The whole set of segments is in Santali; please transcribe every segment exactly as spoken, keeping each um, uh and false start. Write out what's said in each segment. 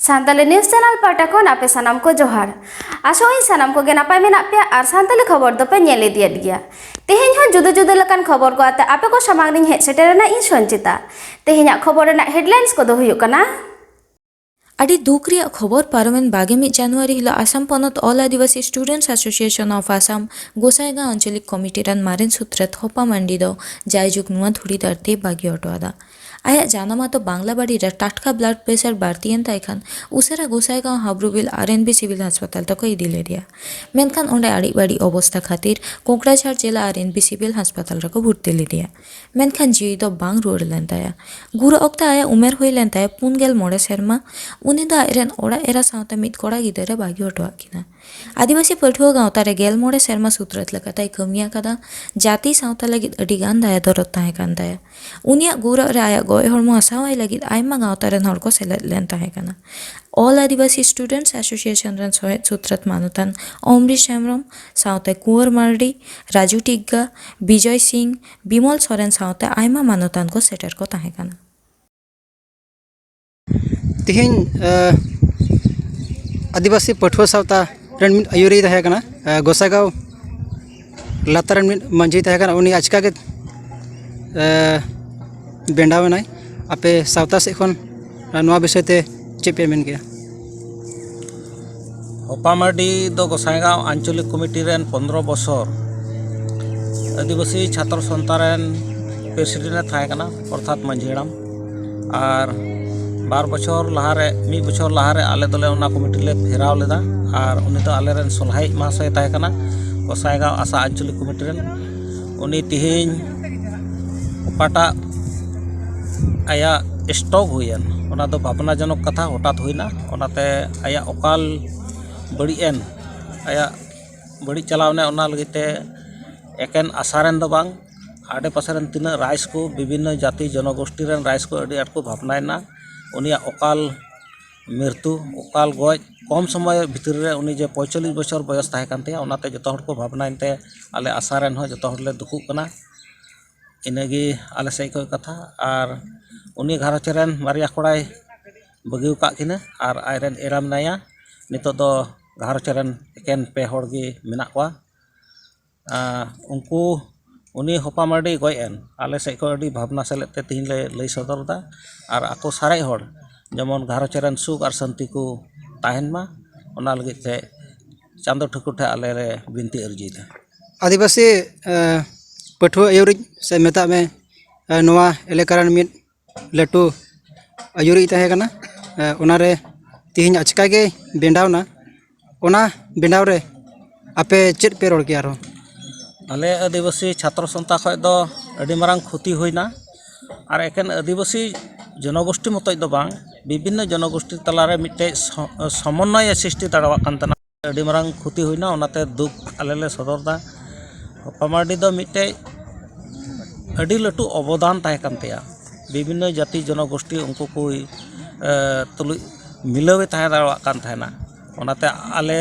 ᱥᱟᱱᱛᱟᱞᱤ ᱱᱤᱭᱩᱡᱽ ᱪᱮᱱᱮᱞ ᱯᱟᱦᱴᱟ ᱠᱷᱚᱱ ᱟᱯᱮ ᱥᱟᱱᱟᱢ ᱠᱚ ᱡᱚᱦᱟᱨ᱾ ᱟᱥᱚᱜ ᱟᱹᱧ ᱥᱟᱱᱟᱢ ᱠᱚᱜᱮ ᱱᱟᱯᱟᱭ ᱢᱮᱱᱟᱜ ᱯᱮᱭᱟ ᱟᱨ ᱥᱟᱱᱛᱟᱞᱤ ᱠᱷᱚᱵᱚᱨ ᱫᱚᱯᱮ ᱧᱮᱞ ᱤᱫᱤᱭᱮᱫ ᱜᱮᱭᱟ᱾ ᱛᱮᱦᱮᱧ ᱦᱚᱸ ᱡᱩᱫᱟᱹ ᱡᱩᱫᱟᱹ ᱞᱮᱠᱟᱱ ᱠᱷᱚᱵᱚᱨ ᱠᱚ ᱟᱛᱮ ᱟᱯᱮ ᱠᱚ ᱥᱟᱢᱟᱝ ᱨᱤᱧ ᱦᱮᱡ ᱥᱮᱴᱮᱨ ᱮᱱᱟ ᱤᱧ ᱥᱚᱧᱪᱤᱛᱟ᱾ ᱛᱮᱦᱮᱧᱟᱜ ᱠᱷᱚᱵᱚᱨ ᱨᱮᱱᱟᱜ ᱦᱮᱰᱞᱟᱭᱤᱱᱥ ᱠᱚᱫᱚ ᱦᱩᱭᱩᱜ ᱠᱟᱱᱟ᱾ ᱟᱹᱰᱤ ᱫᱩᱠ ᱨᱮᱭᱟᱜ ᱠᱷᱚᱵᱚᱨ, ᱯᱟᱨᱚᱢᱮᱱ ᱵᱟᱜᱮ ᱢᱤᱫ ᱡᱟᱱᱩᱣᱟᱨᱤ ᱦᱤᱞᱳᱜ ᱟᱥᱟᱢ ᱯᱚᱱᱚᱛ All Adivasi Students Association of Assam Gossaigaon ᱟᱧᱪᱚᱞᱤᱠ ᱠᱚᱢᱤᱴᱤ ᱨᱮᱱ ᱢᱟᱨᱮᱱ ᱥᱩᱛᱨᱮᱛ ᱦᱚᱯᱟ ᱢᱟᱱᱰᱤ ᱫᱚ ᱡᱟᱭᱡᱩᱜᱽ ᱱᱚᱣᱟ ᱫᱷᱩᱲᱤ ᱫᱷᱟᱹᱨᱛᱤ ᱵᱟᱹᱜᱤ ᱦᱚᱴᱚ ᱟᱫᱟ᱾ ᱟᱭᱟᱜ ᱡᱟᱱᱟᱢ ᱟᱛᱳ ᱵᱟᱝᱞᱟᱵᱟᱲᱤ ᱨᱮ ᱴᱟᱴᱠᱟ ᱵᱞᱟᱰ ᱯᱨᱮᱥᱟᱨ ᱵᱟᱹᱲᱛᱤᱭᱮᱱ ᱛᱟᱭ ᱠᱷᱟᱱ ᱩᱥᱟᱹᱨᱟ ᱜᱳᱥᱟᱭᱜᱟᱸᱣ ᱦᱟᱵᱽᱨᱩᱵᱤᱞ ᱟᱨ ᱮᱱ ᱵᱤ ᱥᱤᱵᱤᱞ ᱦᱟᱥᱯᱟᱛᱟᱞ ᱛᱮᱠᱚ ᱤᱫᱤ ᱞᱮᱫᱮᱭᱟ᱾ ᱢᱮᱱᱠᱷᱟᱱ ᱚᱸᱰᱮ ᱟᱹᱰᱤ ᱵᱟᱹᱲᱤᱡ ᱚᱵᱚᱥᱛᱟ ᱠᱷᱟᱹᱛᱤᱨ ᱠᱳᱠᱲᱟᱡᱷᱟᱲ ᱡᱮᱞᱟ ᱟᱨ ᱮᱱ ᱵᱤ ᱥᱤᱵᱤᱞ ᱦᱟᱥᱯᱟᱛᱟᱞ ᱨᱮᱠᱚ ᱵᱷᱚᱨᱛᱤ ᱞᱮᱫᱮᱭᱟ᱾ ᱢᱮᱱᱠᱷᱟᱱ ᱡᱤᱣᱤ ᱫᱚ ᱵᱟᱝ ᱨᱩᱣᱟᱹᱲ ᱞᱮᱱ ᱛᱟᱭᱟ᱾ ᱜᱩᱨ ᱚᱠᱛᱮ ᱟᱭᱟᱜ ᱩᱢᱮᱨ ᱦᱩᱭ ᱞᱮᱱ ᱛᱟᱭᱟ ᱯᱩᱱ ᱜᱮᱞ ᱢᱚᱬᱮ ᱥᱮᱨᱢᱟ᱾ ᱩᱱᱤ ᱫᱚ ᱟᱡᱨᱮᱱ ᱚᱲᱟᱜ ᱮᱨᱟ ᱥᱟᱶᱛᱮ ᱢᱤᱫ ᱠᱚᱲᱟ ᱜᱤᱫᱽᱨᱟᱹ ᱵᱟᱹᱜᱤ ᱦᱚᱴᱚᱣᱟᱫ ᱠᱤᱱᱟ᱾ ᱟᱹᱫᱤᱵᱟᱹᱥᱤ ᱯᱟᱹᱴᱷᱩᱣᱟᱹ ᱜᱟᱶᱛᱟ ᱨᱮ ᱜᱮᱞ ᱢᱚᱬᱮ ᱥᱮᱨᱢᱟ ᱥᱩᱛᱨᱮᱛ ᱞᱮᱠᱟᱛᱮᱭ ᱠᱟᱹᱢᱤ ᱟᱠᱟᱫᱟ᱾ ᱡᱟᱹᱛᱤ ᱥᱟᱶᱛᱟ ᱞᱟᱹᱜᱤᱫ ᱟᱹᱰᱤ ᱜᱟᱱ ᱫᱟᱭᱟ ᱫᱚᱨᱚᱫ ᱛᱟᱦᱮᱸ ᱠᱟᱱ ᱛᱟᱭᱟ᱾ ᱩᱱᱤᱭᱟᱜ ᱜᱩᱨ ᱨᱮ ᱟᱭᱟᱜ ᱜᱚᱡ ᱦᱚᱲᱢᱚ ᱦᱟᱥᱟᱣᱟᱭ ᱞᱟᱹᱜᱤᱫ ᱟᱭᱢᱟ ᱜᱟᱶᱛᱟ ᱨᱮᱱ ᱦᱚᱲ ᱠᱚ ᱥᱮᱞᱮᱫ ᱞᱮᱱ ᱛᱟᱦᱮᱸ ᱠᱟᱱᱟ᱾ All Adivasi Students Association ᱨᱮᱱ ᱥᱚᱦᱮᱫ ᱥᱩᱛᱨᱮᱛ ᱢᱟᱱᱚᱛᱟᱱ ᱚᱢᱨᱤᱥ ᱦᱮᱢᱵᱨᱚᱢ ᱥᱟᱶᱛᱮ ᱠᱩᱸᱣᱟᱨ ᱢᱟᱨᱰᱤ, ᱨᱟᱡᱩ ᱴᱤᱜᱜᱟ, ᱵᱤᱡᱚᱭ ᱥᱤᱝ, ᱵᱤᱢᱚᱞ ᱥᱚᱨᱮᱱ ᱥᱟᱶᱛᱮ ᱟᱭᱢᱟ ᱢᱟᱱᱚᱛᱟᱱ ᱠᱚ ᱥᱮᱴᱮᱨ ᱠᱚ ᱛᱟᱦᱮᱸ ᱠᱟᱱᱟ᱾ ᱛᱮᱦᱮᱧ ᱟᱹᱫᱤᱵᱟᱹᱥᱤ ᱯᱟᱹᱴᱷᱩᱣᱟᱹ ᱥᱟᱶᱛᱟ ᱨᱮᱱ ᱢᱤᱫ ᱟᱹᱭᱩᱨᱤᱭ ᱛᱟᱦᱮᱸ ᱠᱟᱱᱟ᱾ ᱜᱚᱥᱟᱜᱟᱸᱣ ᱞᱟᱛᱟᱨ ᱨᱮᱱ ᱢᱤᱫ ᱢᱟᱹᱡᱷᱤ ᱛᱟᱦᱮᱸ ᱠᱟᱱᱟ᱾ ᱩᱱᱤ ᱟᱪᱠᱟ ᱜᱮ ᱵᱮᱸᱰᱟᱣ ᱮᱱᱟᱭ᱾ ᱟᱯᱮ ᱥᱟᱶᱛᱟ ᱥᱮᱫ ᱠᱷᱚᱱ ᱱᱚᱣᱟ ᱵᱤᱥᱚᱭ ᱛᱮ ᱪᱮᱫ ᱯᱮ ᱢᱮᱱ ᱠᱮᱭᱟ? ᱦᱚᱯᱟ ᱢᱟᱨᱰᱤ ᱫᱚ ᱜᱚᱥᱟᱭᱜᱟᱸᱣ ᱟᱧᱪᱚᱞᱤᱠ ᱠᱚᱢᱤᱴᱤ ᱨᱮᱱ ᱯᱚᱱᱫᱽᱨᱚ ᱵᱚᱪᱷᱚᱨ ᱟᱹᱫᱤᱵᱟᱹᱥᱤ ᱪᱷᱟᱛᱨᱚ ᱥᱚᱱᱛᱷᱟ ᱨᱮᱱ ᱯᱨᱮᱥᱤᱰᱮᱱᱴ ᱮ ᱛᱟᱦᱮᱸ ᱠᱟᱱᱟ, ᱚᱨᱛᱷᱟᱛ ᱢᱟᱹᱡᱷᱤ ᱦᱟᱲᱟᱢ᱾ ᱟᱨ ᱵᱟᱨ ᱵᱚᱪᱷᱚᱨ ᱞᱟᱦᱟᱨᱮ, ᱢᱤᱫ ᱵᱚᱪᱷᱚᱨ ᱞᱟᱦᱟᱨᱮ ᱟᱞᱮ ᱫᱚᱞᱮ ᱚᱱᱟ ᱠᱚᱢᱤᱴᱤ ᱞᱮ ᱯᱷᱮᱨᱟᱣ ᱞᱮᱫᱟ᱾ ᱟᱨ ᱩᱱᱤ ᱫᱚ ᱟᱞᱮᱨᱮᱱ ᱥᱚᱞᱦᱟᱭᱤᱡ ᱢᱟᱦᱟᱥᱚᱭ ᱛᱟᱦᱮᱸ ᱠᱟᱱᱟ, ᱜᱚᱥᱟᱭᱜᱟᱸᱣ ᱟᱥᱟ ᱟᱧᱪᱚᱞᱤᱠ ᱠᱚᱢᱤᱴᱤ ᱨᱮᱱ᱾ ᱩᱱᱤ ᱛᱮᱦᱮᱧ ᱚᱠᱟᱴᱟᱜ ᱟᱭᱟᱜ ᱥᱴᱨᱳᱠ ᱦᱩᱭᱮᱱ, ᱚᱱᱟ ᱫᱚ ᱵᱷᱟᱵᱽᱱᱟᱡᱚᱱᱚᱠ ᱠᱟᱛᱷᱟ ᱦᱚᱴᱟᱛ ᱦᱩᱭᱱᱟ᱾ ᱚᱱᱟᱛᱮ ᱟᱭᱟᱜ ᱚᱠᱟᱞ ᱵᱟᱹᱲᱤᱡ ᱮᱱ, ᱟᱭᱟᱜ ᱵᱟᱹᱲᱤᱡ ᱪᱟᱞᱟᱣ ᱮᱱᱟ, ᱚᱱᱟ ᱞᱟᱹᱜᱤᱫ ᱛᱮ ᱮᱠᱮᱱ ᱟᱥᱟ ᱨᱮᱱ ᱫᱚ ᱵᱟᱝ, ᱟᱰᱮ ᱯᱟᱥᱮ ᱨᱮᱱ ᱛᱤᱱᱟᱹᱜ ᱨᱟᱭᱤᱥ ᱠᱚ, ᱵᱤᱵᱷᱤᱱᱱᱚ ᱡᱟᱹᱛᱤ ᱡᱚᱱᱚᱜᱳᱥᱴᱤ ᱨᱮᱱ ᱨᱟᱭᱤᱥ ᱠᱚ ᱟᱹᱰᱤ ᱟᱸᱴ ᱠᱚ ᱵᱷᱟᱵᱽᱱᱟᱭᱮᱱᱟ᱾ ᱩᱱᱤᱭᱟᱜ ᱚᱠᱟᱞ ᱢᱨᱤᱛᱩ, ᱚᱠᱟᱞ ᱜᱚᱡ, ᱠᱚᱢ ᱥᱚᱢᱚᱭ ᱵᱷᱤᱛᱨᱤ ᱨᱮ, ᱩᱱᱤ ᱡᱮ ᱯᱚᱸᱭᱛᱟᱞᱞᱤᱥ ᱵᱚᱪᱷᱚᱨ ᱵᱚᱭᱚᱥ ᱛᱟᱦᱮᱸ ᱠᱟᱱ ᱛᱟᱭᱟ, ᱚᱱᱟᱛᱮ ᱡᱚᱛᱚ ᱦᱚᱲ ᱠᱚ ᱵᱷᱟᱵᱽᱱᱟᱭᱮᱱ ᱛᱮ ᱟᱞᱮ ᱟᱥᱟ ᱨᱮᱱ ᱦᱚᱸ ᱡᱚᱛᱚ ᱦᱚᱲ ᱞᱮ ᱫᱩᱠᱩᱜ ᱠᱟᱱᱟ᱾ ᱤᱱᱟᱹᱜᱮ ᱟᱞᱮ ᱥᱮᱫ ᱠᱷᱚᱱ ᱠᱟᱛᱷᱟ᱾ ᱟᱨ ᱩᱱᱤ ᱜᱷᱟᱨᱚᱸᱡᱽ ᱨᱮᱱ ᱵᱟᱨᱭᱟ ᱠᱚᱲᱟᱭ ᱵᱟᱹᱜᱤ ᱟᱠᱟᱫ ᱠᱤᱱᱟᱹ ᱟᱨ ᱟᱡᱨᱮᱱ ᱮᱨᱟ ᱢᱮᱱᱟᱭᱟ᱾ ᱱᱤᱛᱚᱜ ᱫᱚ ᱜᱷᱟᱨᱚᱸᱡᱽ ᱨᱮᱱ ᱮᱠᱮᱱ ᱯᱮ ᱦᱚᱲ ᱜᱮ ᱢᱮᱱᱟᱜ ᱠᱚᱣᱟ᱾ ᱟᱨ ᱩᱱᱠᱩ, ᱩᱱᱤ ᱦᱚᱯᱟ ᱢᱟᱨᱰᱤ ᱜᱚᱡ ᱮᱱ, ᱟᱞᱮ ᱥᱮᱫ ᱠᱷᱚᱱ ᱟᱹᱰᱤ ᱵᱷᱟᱵᱽᱱᱟ ᱥᱮᱞᱮᱫ ᱛᱮ ᱛᱮᱦᱮᱧ ᱞᱮ ᱞᱟᱹᱭ ᱥᱚᱫᱚᱨ ᱮᱫᱟ᱾ ᱟᱨ ᱟᱠᱚ ᱥᱟᱨᱮᱡ ᱦᱚᱲ ᱡᱮᱢᱚᱱ ᱜᱷᱟᱨᱚᱸᱡᱽ ᱨᱮᱱ ᱥᱩᱠ ᱟᱨ ᱥᱟᱱᱛᱤ ᱠᱚ ᱛᱟᱦᱮᱱ ᱢᱟ, ᱚᱱᱟ ᱞᱟᱹᱜᱤᱫ ᱛᱮ ᱪᱟᱸᱫᱚ ᱴᱷᱟᱹᱠᱩᱨ ᱴᱷᱮᱱ ᱟᱞᱮ ᱞᱮ ᱵᱤᱱᱛᱤ ᱟᱹᱨᱡᱤᱭᱮᱫᱟ᱾ ᱟᱹᱫᱤᱵᱟᱹᱥᱤ ᱮ, ᱯᱟᱹᱴᱷᱩᱣᱟᱹ ᱟᱹᱭᱩᱨᱤᱡ ᱥᱮ ᱢᱮᱛᱟᱜ ᱢᱮ, ᱮ, ᱱᱚᱣᱟ ᱮᱞᱟᱠᱟ ᱨᱮᱱ ᱢᱤᱫ ᱞᱟᱹᱴᱩ ᱟᱹᱭᱩᱨᱤᱡ ᱛᱟᱦᱮᱸ ᱠᱟᱱᱟ᱾ ᱮ, ᱚᱱᱟᱨᱮ ᱛᱮᱦᱮᱧ ᱟᱪᱠᱟ ᱜᱮ ᱵᱮᱸᱰᱟᱣᱱᱟ᱾ ᱚᱱᱟ ᱵᱮᱸᱰᱟᱣ ᱨᱮ ᱟᱯᱮ ᱪᱮᱫ ᱯᱮ ᱨᱚᱲ ᱠᱮᱭᱟ ᱟᱨᱦᱚᱸ? ᱟᱞᱮ ᱟᱹᱫᱤᱵᱟᱹᱥᱤ ᱪᱷᱟᱛᱨᱚ ᱥᱚᱱᱛᱷᱟ ᱠᱷᱚᱱ ᱫᱚ ᱟᱹᱰᱤ ᱢᱟᱨᱟᱝ ᱠᱷᱚᱛᱤ ᱦᱩᱭᱱᱟ᱾ ᱟᱨ ᱮᱠᱮᱱ ᱟᱹᱫᱤᱵᱟᱹᱥᱤ ᱡᱚᱱᱚᱜᱳᱥᱴᱤ ᱢᱚᱛᱚᱡ ᱫᱚ ᱵᱟᱝ, ᱵᱤᱵᱷᱤᱱᱱᱚ ᱡᱚᱱᱚᱜᱳᱥᱴᱤ ᱛᱟᱞᱟᱨᱮ ᱢᱤᱫᱴᱮᱡ ᱥᱚ-, ᱥᱚᱢᱚᱱᱱᱚᱭᱮ ᱥᱨᱤᱥᱴᱤ ᱫᱟᱲᱮᱭᱟᱜ ᱠᱟᱱ ᱛᱟᱦᱮᱱᱟ᱾ ᱟᱹᱰᱤ ᱢᱟᱨᱟᱝ ᱠᱷᱚᱛᱤ ᱦᱩᱭᱱᱟ, ᱚᱱᱟᱛᱮ ᱫᱩᱠ ᱟᱞᱮ ᱞᱮ ᱥᱚᱫᱚᱨ ᱮᱫᱟ᱾ ᱦᱚᱯᱟ ᱢᱟᱨᱰᱤ ᱫᱚ ᱢᱤᱫᱴᱮᱡ ᱟᱹᱰᱤ ᱞᱟᱹᱴᱩ ᱚᱵᱚᱫᱟᱱ ᱛᱟᱦᱮᱸ ᱠᱟᱱ ᱛᱟᱭᱟ᱾ ᱵᱤᱵᱷᱤᱱᱱᱚ ᱡᱟᱹᱛᱤ ᱡᱚᱱᱚᱜᱳᱥᱴᱤ ᱩᱱᱠᱩ ᱠᱚ, ᱮ, ᱛᱩᱞᱩᱡ ᱢᱤᱞᱟᱹᱣᱮ ᱛᱟᱦᱮᱸ ᱫᱟᱲᱮᱭᱟᱜ ᱠᱟᱱ ᱛᱟᱦᱮᱱᱟ᱾ ᱚᱱᱟᱛᱮ ᱟᱞᱮ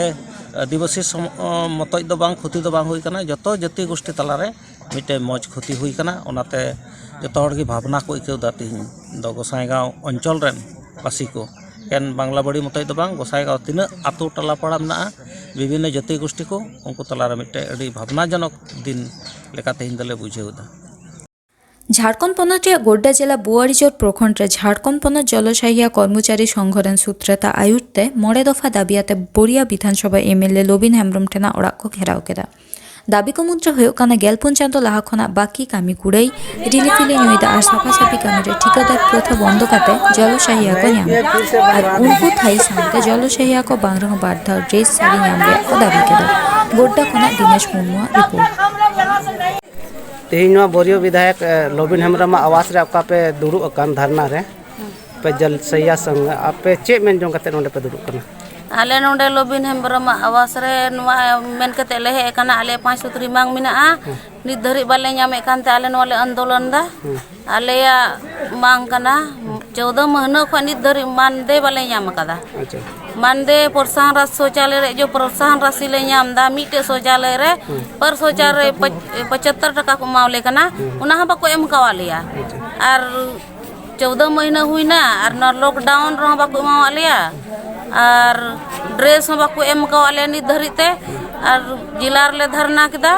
ᱟᱹᱫᱤᱵᱟᱹᱥᱤ ᱥᱚᱢ-, ᱢᱚᱛᱚᱡ ᱫᱚ ᱵᱟᱝ, ᱠᱷᱚᱛᱤ ᱫᱚ ᱵᱟᱝ ᱦᱩᱭ ᱠᱟᱱᱟ, ᱡᱚᱛᱚ ᱡᱟᱹᱛᱤ ᱜᱳᱥᱴᱤ ᱛᱟᱞᱟᱨᱮ ᱢᱤᱫᱴᱮᱡ ᱢᱚᱡᱽ ᱠᱷᱚᱛᱤ ᱦᱩᱭ ᱠᱟᱱᱟ᱾ ᱚᱱᱟᱛᱮ ᱡᱚᱛᱚ ᱦᱚᱲ ᱜᱮ ᱵᱷᱟᱵᱽᱱᱟ ᱠᱚ ᱟᱹᱭᱠᱟᱹᱣ ᱮᱫᱟ ᱛᱮᱦᱮᱧ ᱫᱚ ᱜᱚᱸᱥᱟᱭᱜᱟᱸᱣ ᱚᱧᱪᱚᱞ ᱨᱮᱱ ᱵᱟᱹᱥᱤ ᱠᱚ᱾ ᱮᱠᱮᱱ ᱵᱟᱝᱞᱟ ᱵᱟᱹᱲᱤ ᱢᱚᱛᱚᱡ ᱫᱚ ᱵᱟᱝ, ᱜᱚᱸᱥᱟᱭᱜᱟᱸᱣ ᱛᱤᱱᱟᱹᱜ ᱟᱹᱛᱩ ᱴᱚᱞᱟ ᱯᱟᱲᱟ ᱢᱮᱱᱟᱜᱼᱟ, ᱵᱤᱵᱷᱤᱱᱱᱚ ᱡᱟᱹᱛᱤ ᱜᱳᱥᱴᱤ ᱠᱚ, ᱩᱱᱠᱩ ᱛᱟᱞᱟᱨᱮ ᱢᱤᱫᱴᱮᱡ ᱟᱹᱰᱤ ᱵᱷᱟᱵᱽᱱᱟᱡᱚᱱᱚᱠ ᱫᱤᱱ ᱞᱮᱠᱟ ᱛᱮᱦᱮᱧ ᱫᱚᱞᱮ ᱵᱩᱡᱷᱟᱹᱣ ᱮᱫᱟ᱾ ᱡᱷᱟᱲᱠᱷᱚᱸᱰ ᱯᱚᱱᱚᱛ ᱨᱮᱭᱟᱜ ᱜᱳᱰᱰᱟ ᱡᱮᱞᱟ ᱵᱳᱣᱟᱨᱤᱡᱳᱨ ᱯᱨᱚᱠᱷᱚᱸᱰ ᱨᱮ ᱡᱷᱟᱲᱠᱷᱚᱸᱰ ᱯᱚᱱᱚᱛ ᱡᱚᱞᱚᱥᱟᱦᱤᱭᱟ ᱠᱚᱨᱢᱚᱪᱟᱨᱤ ᱥᱚᱝᱜᱷᱚ ᱨᱮᱱ ᱥᱩᱛᱨᱮᱛᱟ ᱟᱭᱩᱨ ᱛᱮ ᱢᱚᱬᱮ ᱫᱚᱯᱷᱟ ᱫᱟᱹᱵᱤ ᱟᱛᱮ ᱵᱳᱨᱤᱭᱟ ᱵᱤᱫᱷᱟᱱ ᱥᱚᱵᱷᱟ M L A Lobin Hembrom ᱴᱷᱮᱱᱟᱜ ᱚᱲᱟᱜ ᱠᱚ ᱜᱷᱮᱨᱟᱣ ᱠᱮᱫᱟ᱾ ᱫᱟᱹᱵᱤ ᱠᱚ ᱢᱩᱫᱽᱨᱮ ᱦᱩᱭᱩᱜ ᱠᱟᱱᱟ ᱜᱮᱞ ᱯᱩᱱ ᱪᱟᱸᱫᱚ ᱞᱟᱦᱟ ᱠᱷᱚᱱᱟᱜ ᱵᱟᱹᱠᱤ ᱠᱟᱹᱢᱤ ᱠᱩᱲᱟᱹᱭ, ᱨᱤᱞᱤ ᱯᱷᱤᱞᱤ ᱧᱩᱭ ᱫᱟᱜ ᱟᱨ ᱥᱟᱯᱷᱟ ᱥᱟᱹᱯᱷᱤ ᱠᱟᱹᱢᱤ ᱨᱮ ᱴᱷᱤᱠᱟᱹᱫᱟᱨ ᱯᱨᱚᱛᱷᱟ ᱵᱚᱱᱫᱚ ᱠᱟᱛᱮ ᱡᱚᱞᱚᱥᱟᱦᱤᱭᱟ ᱠᱚ ᱧᱟᱢ ᱟᱨ ᱩᱱᱠᱩ ᱛᱷᱟᱭᱤ ᱥᱟᱶᱛᱮ ᱡᱚᱞᱚᱥᱟᱦᱤᱭᱟ ᱠᱚ ᱵᱟᱝ ᱨᱮᱦᱚᱸ ᱵᱟᱨ ᱫᱷᱟᱣ ᱰᱨᱮᱥ ᱥᱟᱹᱲᱤ ᱧᱟᱢ ᱨᱮᱭᱟᱜ ᱠᱚ ᱫᱟᱹᱵᱤ ᱠᱮᱫᱟ᱾ ᱜᱳᱰᱰᱟ ᱠᱷᱚᱱᱟᱜ ᱫᱤᱱᱮᱥ ᱢᱩᱨᱢᱩᱣᱟᱜ ᱨᱤᱯᱳᱨᱴ᱾ ᱛᱮᱦᱮᱧ ᱱᱚᱣᱟ ᱵᱳᱨᱤᱭᱳ ᱵᱤᱫᱷᱟᱭᱚᱠ, ᱮ, ᱞᱚᱵᱤᱱ ᱦᱮᱢᱵᱨᱚᱢᱟᱜ ᱟᱣᱟᱥ ᱨᱮ ᱚᱠᱟ ᱯᱮ ᱫᱩᱲᱩᱵ ᱟᱠᱟᱱ ᱫᱷᱟᱨᱱᱟ ᱨᱮ, ᱯᱮ ᱡᱚᱞ ᱥᱮᱭᱟ ᱥᱚᱝᱜᱷ, ᱟᱯᱮ ᱪᱮᱫ ᱢᱮᱱ ᱡᱚᱝ ᱠᱟᱛᱮ ᱱᱚᱰᱮ ᱯᱮ ᱫᱩᱲᱩᱵ ᱠᱟᱱᱟ? ᱟᱞᱮ ᱱᱚᱰᱮ ᱞᱚᱵᱤᱱ ᱦᱮᱢᱵᱨᱚᱢᱟᱜ ᱟᱣᱟᱥ ᱨᱮ ᱱᱚᱣᱟ ᱢᱮᱱ ᱠᱟᱛᱮ ᱞᱮ ᱦᱮᱡ ᱟᱠᱟᱱᱟ, ᱟᱞᱮ ᱯᱟᱸᱪ ᱥᱩᱛᱨᱤ ᱢᱟᱝ ᱢᱮᱱᱟᱜᱼᱟ, ᱦᱮᱸ᱾ ᱱᱤᱛ ᱫᱷᱟᱹᱨᱤᱡ ᱵᱟᱞᱮ ᱧᱟᱢᱮᱫ ᱠᱟᱱᱛᱮ ᱟᱞᱮ ᱱᱚᱣᱟ ᱞᱮ ᱟᱱᱫᱳᱞᱚᱱ ᱫᱟ᱾ ᱦᱮᱸ᱾ ᱟᱞᱮᱭᱟᱜ ᱢᱟᱝ ᱠᱟᱱᱟ, ᱪᱳᱫᱚ ᱢᱟᱹᱦᱱᱟᱹ ᱠᱷᱚᱱ ᱱᱤᱛ ᱫᱷᱟᱹᱨᱤᱡ ᱢᱟᱱᱫᱮ ᱵᱟᱞᱮ ᱧᱟᱢ ᱟᱠᱟᱫᱟ᱾ ᱟᱪᱪᱷᱟ᱾ ᱢᱟᱱᱫᱮ ᱯᱨᱚᱛᱥᱟᱦᱚᱱ ᱨᱟᱥ ᱥᱳᱪᱟᱞᱚᱭ ᱨᱮ ᱡᱚ ᱯᱨᱚᱛᱥᱟᱦᱚᱱ ᱨᱟᱥᱤ ᱞᱮ ᱧᱟᱢ ᱮᱫᱟ ᱢᱤᱫᱴᱮᱡ ᱥᱳᱪᱟᱞᱚᱭ ᱨᱮ, ᱦᱩᱸ᱾ ᱯᱟᱨ ᱥᱳᱪᱟᱞᱚᱭ ᱨᱮ ᱯᱚᱪ-, ᱯᱚᱸᱪᱟᱛᱛᱳᱨ ᱴᱟᱠᱟ ᱠᱚ ᱮᱢᱟᱣ ᱞᱮ ᱠᱟᱱᱟ, ᱦᱩᱸ᱾ ᱚᱱᱟ ᱦᱚᱸ ᱵᱟᱠᱚ ᱮᱢ ᱠᱟᱣᱟᱜ ᱞᱮᱭᱟ᱾ ᱟᱪᱪᱷᱟ᱾ ᱟᱨ ᱪᱳᱣᱫᱚ ᱢᱟᱹᱦᱱᱟᱹ ᱦᱩᱭᱱᱟ ᱟᱨ ᱱᱚᱣᱟ ᱞᱚᱠᱰᱟᱣᱩᱱ ᱨᱮᱦᱚᱸ ᱵᱟᱠᱚ ᱮᱢᱟᱣᱟᱫ ᱞᱮᱭᱟ ᱟᱨ ᱰᱨᱮᱥ ᱦᱚᱸ ᱵᱟᱠᱚ ᱮᱢ ᱠᱟᱣᱟᱫ ᱞᱮᱭᱟ ᱱᱤᱛ ᱫᱷᱟᱹᱨᱤᱡ ᱛᱮ᱾ ᱟᱨ ᱡᱮᱞᱟ ᱨᱮᱞᱮ ᱫᱷᱟᱨᱱᱟ ᱠᱮᱫᱟ,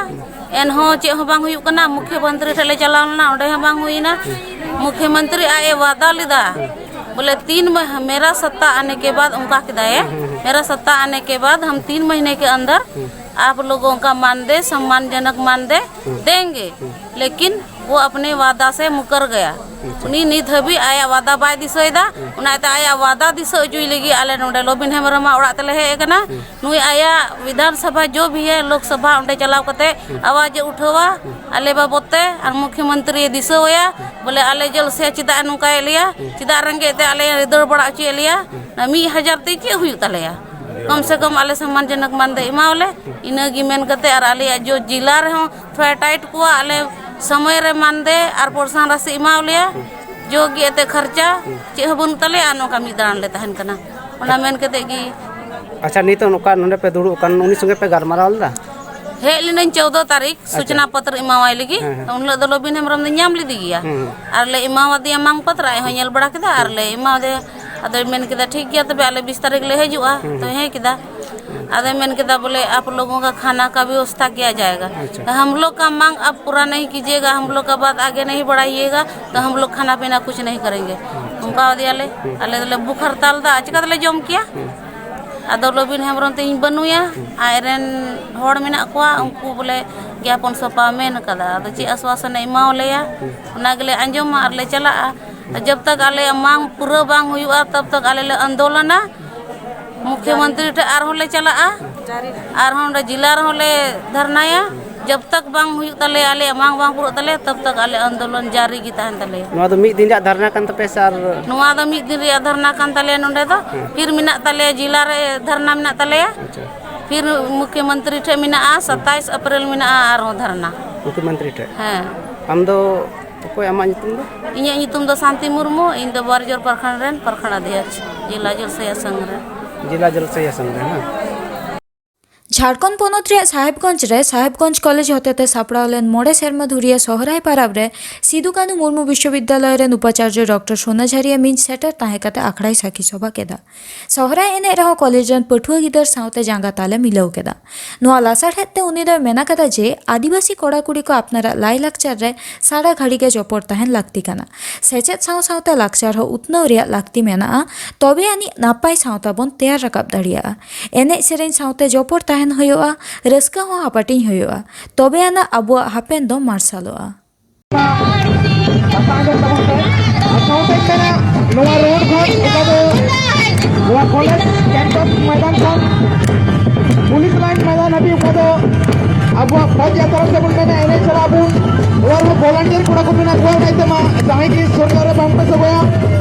ᱮᱱᱦᱚᱸ ᱪᱮᱫ ᱦᱚᱸ ᱵᱟᱝ ᱦᱩᱭᱩᱜ ᱠᱟᱱᱟ᱾ ᱢᱩᱠᱷᱭᱚ ᱢᱚᱱᱛᱨᱤ ᱴᱷᱮᱱ ᱞᱮ ᱪᱟᱞᱟᱣ ᱞᱮᱱᱟ, ᱚᱸᱰᱮ ᱦᱚᱸ ᱵᱟᱝ ᱦᱩᱭᱱᱟ᱾ ᱢᱩᱠᱷᱭᱚ ᱢᱚᱱᱛᱨᱤ ᱟᱡ ᱮ ᱣᱟᱫᱟ ᱞᱮᱫᱟ, ᱵᱚᱞᱮ ᱛᱤᱱ ᱢᱟᱦ-, ᱢᱮᱨᱟ ᱥᱟᱛᱛᱟ ᱟᱱᱮ ᱠᱮ ᱵᱟᱫ, ᱚᱱᱠᱟ ᱠᱮᱫᱟᱭ, ᱢᱮᱨᱟ ᱥᱟᱛᱛᱟ ᱟᱱᱮ ᱠᱮ ᱵᱟᱫ ᱦᱟᱢ ᱛᱤᱱ ᱢᱟᱦᱤᱱᱮ ᱠᱮ ᱟᱱᱫᱟᱨ ᱟᱯ ᱞᱳᱜᱚ ᱠᱟ ᱢᱟᱱᱫᱮ ᱥᱚᱢᱢᱟᱱ ᱡᱚᱱᱚᱠ ᱢᱟᱱᱫᱮ ᱫᱮᱝᱜᱮ, ᱞᱮᱠᱤᱱ ᱣᱳ ᱟᱯᱱᱮ ᱣᱟᱫᱟ ᱥᱮ ᱢᱩᱠᱟᱨ ᱜᱟᱭᱟ᱾ ᱩᱱᱤ ᱱᱤᱛ ᱦᱟᱹᱵᱤᱡ ᱟᱭᱟᱜ ᱣᱟᱫᱟ ᱵᱟᱭ ᱫᱤᱥᱟᱹᱭᱮᱫᱟ᱾ ᱚᱱᱟ ᱤᱭᱟᱹᱛᱮ ᱟᱭᱟᱜ ᱣᱟᱫᱟ ᱫᱤᱥᱟᱹ ᱦᱚᱪᱚᱭ ᱞᱟᱹᱜᱤᱫ ᱟᱞᱮ ᱱᱚᱰᱮ ᱞᱚᱵᱤᱱ ᱦᱮᱢᱵᱨᱚᱢᱟᱜ ᱚᱲᱟᱜ ᱛᱮᱞᱮ ᱦᱮᱡ ᱟᱠᱟᱱᱟ᱾ ᱱᱩᱭ ᱟᱭᱟᱜ ᱵᱤᱫᱷᱟᱱ ᱥᱚᱵᱷᱟ ᱡᱚ ᱵᱷᱤ ᱦᱮ ᱞᱳᱠ ᱥᱚᱵᱷᱟ ᱚᱸᱰᱮ ᱪᱟᱞᱟᱣ ᱠᱟᱛᱮ ᱟᱣᱟᱡᱽ ᱮ ᱩᱴᱷᱟᱹᱣᱟ ᱟᱞᱮ ᱵᱟᱵᱚᱫ ᱛᱮ, ᱟᱨ ᱢᱩᱠᱷᱭᱚ ᱢᱚᱱᱛᱨᱤ ᱫᱤᱥᱟᱹᱣᱟᱭᱟ ᱵᱚᱞᱮ ᱟᱞᱮ ᱡᱚᱞᱥᱮᱭᱟ ᱪᱮᱫᱟᱜ ᱮ ᱱᱚᱝᱠᱟᱭᱮᱫ ᱞᱮᱭᱟ, ᱪᱮᱫᱟᱜ ᱨᱮᱸᱜᱮᱡ ᱛᱮ ᱟᱞᱮ ᱨᱤᱫᱟᱹᱲ ᱵᱟᱲᱟ ᱦᱚᱪᱚᱭᱮᱫ ᱞᱮᱭᱟ᱾ ᱚᱱᱟ ᱢᱤᱫ ᱦᱟᱡᱟᱨ ᱛᱮ ᱪᱮᱫ ᱦᱩᱭᱩᱜ ᱛᱟᱞᱮᱭᱟ? ᱠᱚᱢ ᱥᱮ ᱠᱚᱢ ᱟᱞᱮ ᱥᱚᱢᱢᱟᱱ ᱡᱚᱱᱚᱠ ᱢᱟᱱᱫᱮ ᱮᱢᱟᱣᱟᱞᱮ᱾ ᱤᱱᱟᱹᱜᱮ ᱢᱮᱱ ᱠᱟᱛᱮ ᱟᱨ ᱟᱞᱮᱭᱟᱜ ᱡᱚ ᱡᱮᱞᱟ ᱨᱮᱦᱚᱸ ᱛᱷᱚᱲᱟ ᱴᱟᱭᱤᱴ ᱠᱚᱣᱟ, ᱟᱞᱮ ᱥᱚᱢᱚᱭ ᱨᱮ ᱢᱟᱱᱫᱮ ᱟᱨ ᱯᱨᱚᱥᱟᱱ ᱨᱟᱥᱤ ᱮᱢᱟᱣᱟᱞᱮᱭᱟ᱾ ᱡᱚ ᱜᱮ ᱮᱱᱛᱮᱫ ᱠᱷᱚᱨᱪᱟ ᱪᱮᱫ ᱦᱚᱸ ᱵᱟᱹᱱᱩᱜ ᱛᱟᱞᱮᱭᱟ, ᱟᱨ ᱱᱚᱝᱠᱟ ᱢᱤᱫ ᱫᱟᱬᱟᱱ ᱞᱮ ᱛᱟᱦᱮᱱ ᱠᱟᱱᱟ᱾ ᱚᱱᱟ ᱢᱮᱱ ᱠᱟᱛᱮ ᱜᱮ ᱟᱪᱪᱷᱟ, ᱱᱤᱛᱚᱜ ᱱᱚᱝᱠᱟ ᱱᱚᱰᱮ ᱯᱮ ᱫᱩᱲᱩᱵ ᱟᱠᱟᱱ, ᱩᱱᱤ ᱥᱚᱸᱜᱮ ᱯᱮ ᱜᱟᱞᱢᱟᱨᱟᱣ ᱞᱮᱫᱟ? ᱦᱮᱡ ᱞᱤᱱᱟᱹᱧ ᱪᱳᱣᱫᱚ ᱛᱟᱹᱨᱤᱠᱷ ᱟᱪᱪᱷᱟ᱾ ᱥᱩᱪᱱᱟ ᱯᱚᱛᱨᱚ ᱮᱢᱟᱣᱟᱭ ᱞᱟᱹᱜᱤᱫ᱾ ᱦᱮᱸ, ᱦᱮᱸ᱾ ᱩᱱ ᱦᱤᱞᱳᱜ ᱫᱚ ᱞᱚᱵᱤᱱ ᱦᱮᱢᱵᱨᱚᱢ ᱫᱚᱧ ᱧᱟᱢ ᱞᱮᱫᱮ ᱜᱮᱭᱟ᱾ ᱦᱮᱸ, ᱦᱮᱸ᱾ ᱟᱨ ᱞᱮ ᱮᱢᱟᱣᱟᱫᱮᱭᱟ ᱢᱟᱝ ᱯᱚᱛᱨᱚ, ᱟᱡ ᱦᱚᱸᱭ ᱧᱮᱞ ᱵᱟᱲᱟ ᱠᱮᱫᱟ ᱟᱨ ᱞᱮ ᱮᱢᱟᱣᱟᱫᱮᱭᱟ᱾ ᱟᱫᱚᱭ ᱢᱮᱱ ᱠᱮᱫᱟ, "ᱴᱷᱤᱠ ᱜᱮᱭᱟ, ᱛᱚᱵᱮ ᱟᱞᱮ ᱵᱤᱥ ᱛᱟᱹᱨᱤᱠᱷ ᱞᱮ ᱦᱤᱡᱩᱜᱼᱟ᱾" ᱦᱮᱸ᱾ ᱛᱚ ᱦᱮᱸ ᱠᱮᱫᱟ᱾ ᱟᱫᱚᱭ ᱢᱮᱱ ᱠᱮᱫᱟ ᱵᱚᱞᱮ, "आप लोगों का खाना का व्यवस्था किया जाएगा, ᱟᱪᱪᱷᱟ᱾ तो हम लोग का मांग आप पूरा नहीं कीजिएगा, हम लोग का बात आगे नहीं बढ़ाइएगा, तो हम लोग खाना पीना कुछ नहीं करेंगे।" ᱚᱱᱠᱟ ᱟᱫᱮᱭᱟᱞᱮ᱾ ᱦᱮᱸ᱾ ᱟᱞᱮ ᱫᱚᱞᱮ ᱵᱷᱩᱠ ᱦᱟᱨᱛᱟᱞ ᱫᱟ, ᱪᱤᱠᱟ ᱛᱮᱞᱮ ᱡᱚᱢ ᱠᱮᱭᱟ? ᱦᱮᱸ᱾ ᱟᱫᱚ ᱞᱚᱵᱤᱱ ᱦᱮᱢᱵᱨᱚᱢ ᱛᱤᱧ ᱵᱟᱹᱱᱩᱭᱟ, ᱦᱮᱸ᱾ ᱟᱡᱨᱮᱱ ᱦᱚᱲ ᱢᱮᱱᱟᱜ ᱠᱚᱣᱟ, ᱦᱮᱸ᱾ ᱩᱱᱠᱩ ᱵᱚᱞᱮ ᱜᱮᱭᱟᱯᱚᱱ ᱥᱟᱯᱟ ᱢᱮᱱ ᱠᱟᱫᱟ᱾ ᱟᱫᱚ ᱪᱮᱫ ᱟᱥᱣᱟᱥᱚᱱᱮ ᱮᱢᱟᱣᱟᱞᱮᱭᱟ, ᱦᱮᱸ᱾ ᱚᱱᱟ ᱜᱮᱞᱮ ᱟᱸᱡᱚᱢᱟ ᱟᱨ ᱞᱮ ᱪᱟᱞᱟᱜᱼᱟ᱾ ᱟᱨ ᱡᱟᱵ ᱛᱟᱠ ᱟᱞᱮᱭᱟᱜ ᱢᱟᱝ ᱯᱩᱨᱟᱹ ᱵᱟᱝ ᱦᱩᱭᱩᱜᱼᱟ, ᱛᱟᱵ ᱛᱟᱠ ᱟᱞᱮ ᱞᱮ ᱟᱱᱫᱳᱞᱚᱱᱟ᱾ ᱢᱩᱠᱷᱭᱚ ᱢᱚᱱᱛᱨᱤ ᱴᱷᱮᱱ ᱟᱨᱦᱚᱸ ᱞᱮ ᱪᱟᱞᱟᱜᱼᱟ, ᱟᱨᱦᱚᱸ ᱚᱸᱰᱮ ᱡᱮᱞᱟ ᱨᱮᱦᱚᱸ ᱞᱮ ᱫᱷᱟᱨᱱᱟᱭᱟ᱾ ᱡᱟᱵ ᱛᱟᱠ ᱵᱟᱝ ᱦᱩᱭᱩᱜ ᱛᱟᱞᱮᱭᱟ, ᱟᱞᱮᱭᱟᱜ ᱢᱟᱝ ᱵᱟᱝ ᱯᱩᱨᱟᱹᱜ ᱛᱟᱞᱮᱭᱟ, ᱛᱟᱵ ᱛᱟᱠ ᱟᱞᱮ ᱟᱱᱫᱳᱞᱚᱱ ᱡᱟᱹᱨᱤ ᱜᱮ ᱛᱟᱦᱮᱱ ᱛᱟᱞᱮᱭᱟ᱾ ᱱᱚᱣᱟ ᱫᱚ ᱢᱤᱫ ᱫᱤᱱ ᱨᱮᱭᱟᱜ ᱫᱷᱟᱨᱱᱟ ᱠᱟᱱ ᱛᱟᱯᱮᱭᱟ ᱥᱮ ᱟᱨ? ᱱᱚᱣᱟ ᱫᱚ ᱢᱤᱫ ᱫᱤᱱ ᱨᱮᱭᱟᱜ ᱫᱷᱟᱨᱱᱟ ᱠᱟᱱ ᱛᱟᱞᱮᱭᱟ ᱱᱚᱰᱮ ᱫᱚ᱾ ᱦᱮᱸ᱾ ᱯᱷᱤᱨ ᱢᱮᱱᱟᱜ ᱛᱟᱞᱮᱭᱟ, ᱡᱮᱞᱟ ᱨᱮ ᱫᱷᱟᱨᱱᱟ ᱢᱮᱱᱟᱜ ᱛᱟᱞᱮᱭᱟ᱾ ᱟᱪᱪᱷᱟ᱾ ᱯᱷᱤᱨ ᱢᱩᱠᱷᱭᱚ ᱢᱚᱱᱛᱨᱤ ᱴᱷᱮᱱ ᱢᱮᱱᱟᱜᱼᱟ, ᱥᱟᱛᱟᱭᱤᱥ ᱮᱯᱨᱤᱞ ᱢᱮᱱᱟᱜᱼᱟ ᱟᱨᱦᱚᱸ ᱫᱷᱟᱨᱱᱟ᱾ ᱢᱩᱠᱷᱭᱚ ᱢᱚᱱᱛᱨᱤ ᱴᱷᱮᱱ? ᱦᱮᱸ᱾ ᱟᱢ ᱫᱚ ᱚᱠᱚᱭ, ᱟᱢᱟᱜ ᱧᱩᱛᱩᱢ ᱫᱚ? ᱤᱧᱟᱹᱜ ᱧᱩᱛᱩᱢ ᱫᱚ ᱥᱟᱱᱛᱤ ᱢᱩᱨᱢᱩ, ᱤᱧ ᱫᱚ ᱵᱚᱣᱟᱨᱤᱡᱳᱨ ᱯᱨᱚᱠᱷᱚᱸᱰ ᱨᱮᱱ ᱯᱨᱚᱠᱷᱚᱸᱰ ᱚᱫᱷᱭᱚᱠᱷ, ᱡᱮᱞᱟ ᱡᱚᱞ ᱥᱮᱭᱟ ᱥᱚᱝᱜᱷ ᱨᱮᱱ᱾ ᱡᱮᱞᱟ ᱡᱚᱞ ᱥᱮᱭᱟ ᱥᱚᱝᱜᱷ ᱨᱮᱱ, ᱦᱮᱸ᱾ ᱡᱷᱟᱲᱠᱷᱚᱸᱰ ᱯᱚᱱᱚᱛ ᱨᱮᱭᱟᱜ ᱥᱟᱦᱮᱵᱽᱜᱚᱸᱡᱽ ᱨᱮ ᱥᱟᱦᱮᱵᱽᱜᱚᱸᱡᱽ ᱠᱚᱞᱮᱡᱽ ᱦᱚᱛᱮᱛᱮ ᱥᱟᱯᱲᱟᱣ ᱞᱮᱱ ᱢᱚᱬᱮ ᱥᱮᱨᱢᱟ ᱫᱷᱩᱨᱤᱭᱟᱹ ᱥᱚᱦᱨᱟᱭ ᱯᱟᱨᱟᱵᱽ ᱨᱮ ᱥᱤᱫᱩ ᱠᱟᱹᱱᱩ ᱢᱩᱨᱢᱩ ᱵᱤᱥᱣᱚᱵᱤᱫᱽᱭᱟᱞᱚᱭ ᱨᱮᱱ ᱩᱯᱟᱪᱟᱨᱡᱚ ᱰᱚᱠᱴᱚᱨ ᱥᱳᱱᱟ ᱡᱷᱟᱹᱨᱤᱭᱟ ᱢᱤᱧ ᱥᱮᱴᱮᱨ ᱛᱟᱦᱮᱸ ᱠᱟᱛᱮ ᱟᱠᱷᱲᱟᱭ ᱥᱟᱹᱠᱷᱤ ᱥᱚᱵᱷᱟ ᱠᱮᱫᱟ᱾ ᱥᱚᱦᱨᱟᱭ ᱮᱱᱮᱡ ᱨᱮᱦᱚᱸ ᱠᱚᱞᱮᱡᱽ ᱨᱮᱱ ᱯᱟᱹᱴᱷᱩᱣᱟᱹ ᱜᱤᱫᱟᱹᱨ ᱥᱟᱶᱛᱮ ᱡᱟᱸᱜᱟ ᱛᱟᱞᱮ ᱢᱤᱞᱟᱹᱣ ᱠᱮᱫᱟ᱾ ᱱᱚᱣᱟ ᱞᱟᱥᱟᱲᱦᱮᱫ ᱛᱮ ᱩᱱᱤ ᱫᱚᱭ ᱢᱮᱱ ᱟᱠᱟᱫᱟ ᱡᱮ ᱟᱹᱫᱤᱵᱟᱹᱥᱤ ᱠᱚᱲᱟ ᱠᱩᱲᱤ ᱠᱚ ᱟᱯᱱᱟᱨᱟᱜ ᱞᱟᱭᱼᱞᱟᱠᱪᱟᱨ ᱨᱮ ᱥᱟᱨᱟ ᱜᱷᱟᱹᱲᱤ ᱜᱮ ᱡᱚᱯᱚᱲ ᱛᱟᱦᱮᱱ ᱞᱟᱹᱠᱛᱤ ᱠᱟᱱᱟ᱾ ᱥᱮᱪᱮᱫ ᱥᱟᱶ ᱥᱟᱶᱛᱮ ᱞᱟᱠᱪᱟᱨ ᱦᱚᱸ ᱩᱛᱱᱟᱹᱣ ᱨᱮᱭᱟᱜ ᱞᱟᱹᱠᱛᱤ ᱢᱮᱱᱟᱜᱼᱟ, ᱛᱚᱵᱮ ᱟᱹᱱᱤᱡ ᱱᱟᱯᱟᱭ ᱥᱟᱶᱛᱟ ᱵᱚᱱ ᱛᱮᱭᱟᱨ ᱨᱟᱠᱟᱵ ᱫᱟᱲᱮᱭᱟᱜᱼᱟ᱾ ᱮᱱᱮᱡ ᱥᱮᱨᱮᱧ ᱥᱟᱶᱛᱮ ᱡᱚᱯᱚᱲ ᱛᱟᱦᱮᱱ ᱦᱩᱭᱩᱜᱼᱟ, ᱨᱟᱹᱥᱠᱟᱹ ᱦᱚᱸ ᱦᱟᱯᱟᱴᱤᱧ ᱦᱩᱭᱩᱜᱼᱟ, ᱛᱚᱵᱮ ᱟᱱᱟᱜ ᱟᱵᱚᱣᱟᱜ ᱦᱟᱯᱮᱱ ᱫᱚ ᱢᱟᱨᱥᱟᱞᱚᱜᱼᱟ᱾ ᱠᱟᱛᱷᱟ ᱟᱸᱡᱚᱢ ᱛᱟᱵᱚᱱ ᱯᱮ᱾ ᱟᱨ ᱥᱟᱶᱛᱮᱧ ᱢᱮᱱᱟ, ᱱᱚᱣᱟ ᱨᱳᱰ ᱠᱷᱚᱱ ᱚᱠᱟ ᱫᱚ ᱱᱚᱣᱟ ᱠᱚᱞᱮᱡᱽ ᱠᱮᱢᱯᱟᱥ ᱢᱚᱭᱫᱟᱱ ᱠᱷᱚᱱ ᱯᱩᱞᱤᱥ ᱞᱟᱭᱤᱱ ᱢᱚᱭᱫᱟᱱ ᱦᱟᱹᱵᱤᱡ, ᱚᱠᱟ ᱫᱚ ᱟᱵᱚᱣᱟᱜ ᱯᱷᱚᱡᱽ ᱡᱟᱛᱨᱟ ᱛᱮᱵᱚᱱ ᱢᱮᱱᱟ, ᱮᱱᱮᱡ ᱪᱟᱞᱟᱜ ᱟᱵᱚᱱ᱾ ᱱᱚᱣᱟ ᱨᱮᱦᱚᱸ ᱵᱷᱚᱞᱟᱱᱴᱤᱭᱟᱨ ᱠᱚᱲᱟ ᱠᱚ ᱢᱮᱱᱟᱜ ᱠᱚᱣᱟ, ᱚᱱᱟ ᱤᱭᱟᱹᱛᱮ ᱢᱟ ᱡᱟᱦᱟᱸᱭ ᱜᱮ ᱥᱩᱨ ᱧᱚᱜ ᱨᱮ ᱵᱟᱝ ᱯᱮ ᱥᱚᱜᱚᱭᱟ,